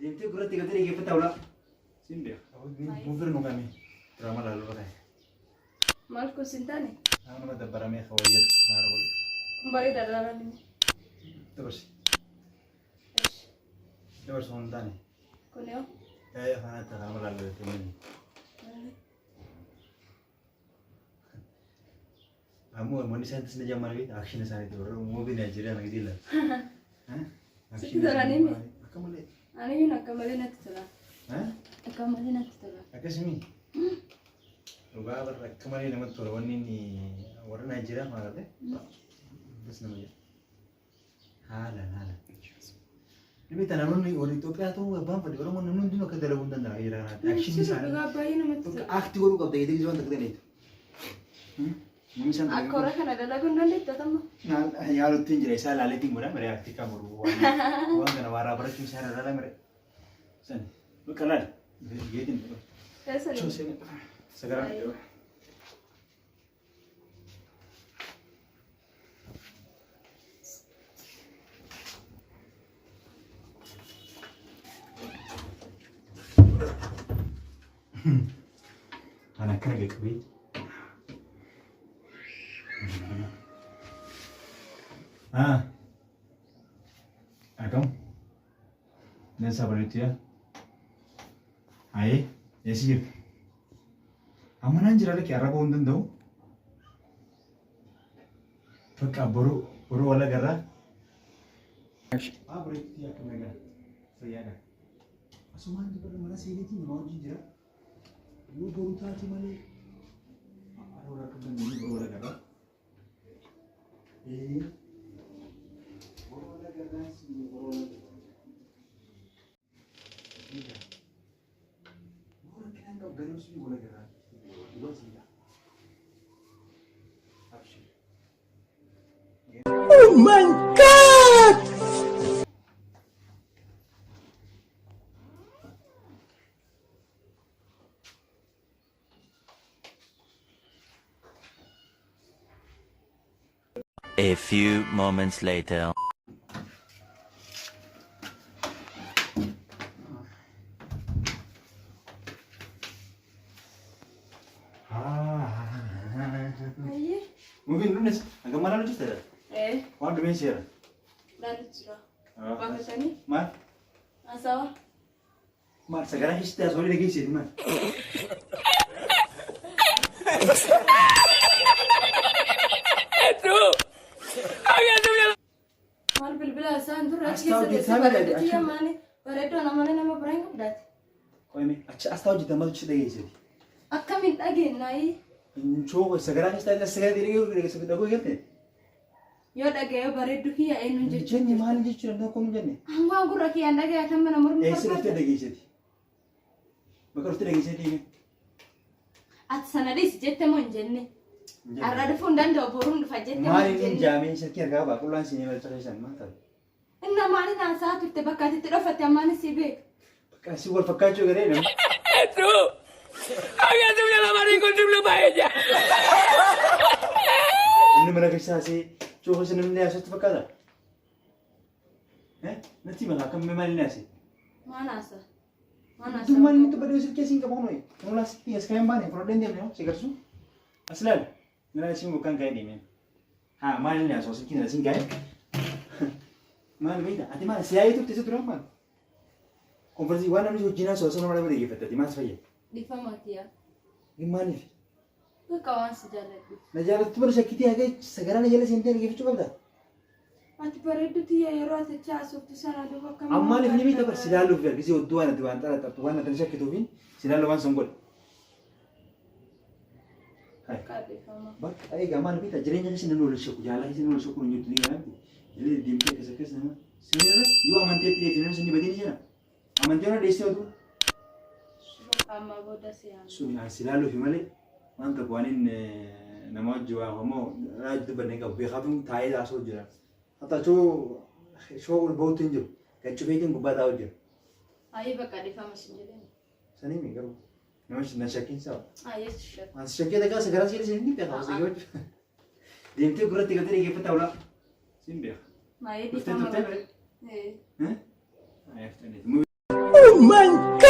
Deemtee gurratti galtee dhaggeeffatta ulaa. Siin beeka. Muufir nu kami. Diraama laaluu irra ta'e. Maal kun sin taane? Nama dabbaramee kawayyatu maal godhu. Kun bareeda laalanii. Dabarsi. Dabarsi waan hin taane. Kun yoo? Ee afaan akka nama laaluu jettee. Ammoo wanni isaan tisna jammaa beekta action isaaniitti warra muuvii Naayijeeriyaa na gisee laata. Sitti tolanii mi? Akka malee. Aniyyuun akka malee natti tola. Akka malee natti tola. Akkasumi. Dhugaa barra akka malee namatti tola wanni inni warra Naayijeeriyaa maal ta'e? Das nama jedha. Haalaan haalaan. Dhibee tana namoonni warri Itoophiyaa ta'uu abbaan fedhe Oromoon namni hundinuu akka dalaguu hin danda'a jira kanaatti. Akshinni isaanii. Dhugaa baay'ee namatti tola. Akti godhuu qabda jedhee waan takka ta'eetu. Namni isaan Akka warra kana dalaguu hin dandeettu atamma. Yaalutti hin jira isaa ilaaleetiin godha miree akti kan godhu waan kana waaraa barachuu isaa irra ilaala miree. Sani bakka laali. Geetiin. Eessa Sagaraa. Kan akkana qaqqabee. Ah. Akkam? Dansaa bareedu yaa. Ayee, eessa jirta? Amma naan jira lakki arraba hin danda'u. Bakka boru boru wal agarraa. Haa bareedu akka nagaa fayyaadha. Asumaan dubara mana seeneetiin nama wajjin jira. Yoo boru taate malee har'a wal arguu dandeenyu boru wal agarraa. Ee boru wal agarraa si boru wal agarraa. Oh my God! A few moments later. Ayyee. Mungkin nunis agak mana lucu tidak? Ee Waan dhumeen seera. laallu jira. Baafatanii Maal? haasawaa. Maal sagaraa keessatti as walii dhageessite maal? Maal bilbila isaan dura As achi taa'u keessa teessee jettaa bareedduu achi- tiyya maali? Bareedduu ana malee nama biraa hin qabdaati. Qoyme achi as taa'u jettan maaltu dhageessite? Akkamiin dhageenyaayi? Nchoo sagaraa keessatti as sagaraa dhageessite dhaguu eegalte? Yoo dhaga'ee bareedduu kiyya eenyuun jechuudha. Jenne maal jechuudha namni akkuma jenne? Hangaan gurra kiyyaan dhaga'ee tan mana mormi Eessa dhuftee barbaada. dhageessite? Bakka dhuftee dhageessite? Ati sana dhiisi jette moo hin jenne? Har'a dhufuu hin danda'u boruun dhufa jette moo Maal hin inni jenne? jaamee shakkii argaa qaba qullaan siinee balcha keessan maal ta'e? Inna maaliin haasa'aa turte bakka ati itti dhofatte ammaan si beeka. Bakka asii wal fakkaachuu garee namni. Inni mana keessaa asii cuufa isin namni haasoftu fakkaata? Natti mala akkam maal inni haasee? Maal haasa'a? Maal haasa'a? Dummaan inni tubbadee silkii asiin qabu kun mula asitti as kayan baane fudhadheen deemne si garsu. As laal mana asiin bokkaan ka'ee deemeen. Haa maal inni haasoo silkiin asiin ka'ee? Maal beekta ati maal siyaayii turte isa duraan maal? Konferensii waan namni wajjin haasoo osoo nama nama dhaggeeffatte ati maal si fayyada? Dhiifama kiyya. Maaliif? Bakka waan si jaalladhu. Na jaalattu bara shakkitii haga sagaraa na jala seentee dhaggeeffachuu qabda. Ati bareeddu tiyya yeroo ati achi haasoftu sana duuba akkamiin. Ammaaliif ni beekta bar si laaluuf gisee odduu waan ati waan xaraxartu waan ati shakkituufi si laalu waan san godhe. Qaadhifama. Bakka egaa maal beekta jireenya keessa namni wal shakku jaalala keessa namni wal shakku hin jirtu ni galanti. Jireenya deemtee akkas akkas nama sirra yoo amanteetti dhiyeesse namni sinni badii ni jira. Amantee waan dhiyeessee oduu Bakka ammaa booda si yaama. suni ani si laaluufi malee waan tokko waan inni nama wajji waa ammoo raajii dubbanne qabu beekaatu taa'ee haasa'u jira. Hatta choo shoo ol bahuutti hin jiru. Gachubeetiin gubbaa taa'u jira. Ayyee bakka dhiifama sin jedheen. Sanii mi garuu nama na shakkiin saba. Ayyee si shakka. Waan shakkii dhagaa sagaraa si jedhee ni beekaa osoo yoo deemtee gurratti galtee dhaggeeffatta ulaa. Siin beeka. Ayyee Dhuftee dhiifama. turtee bare. Ee. Mu Oh my God!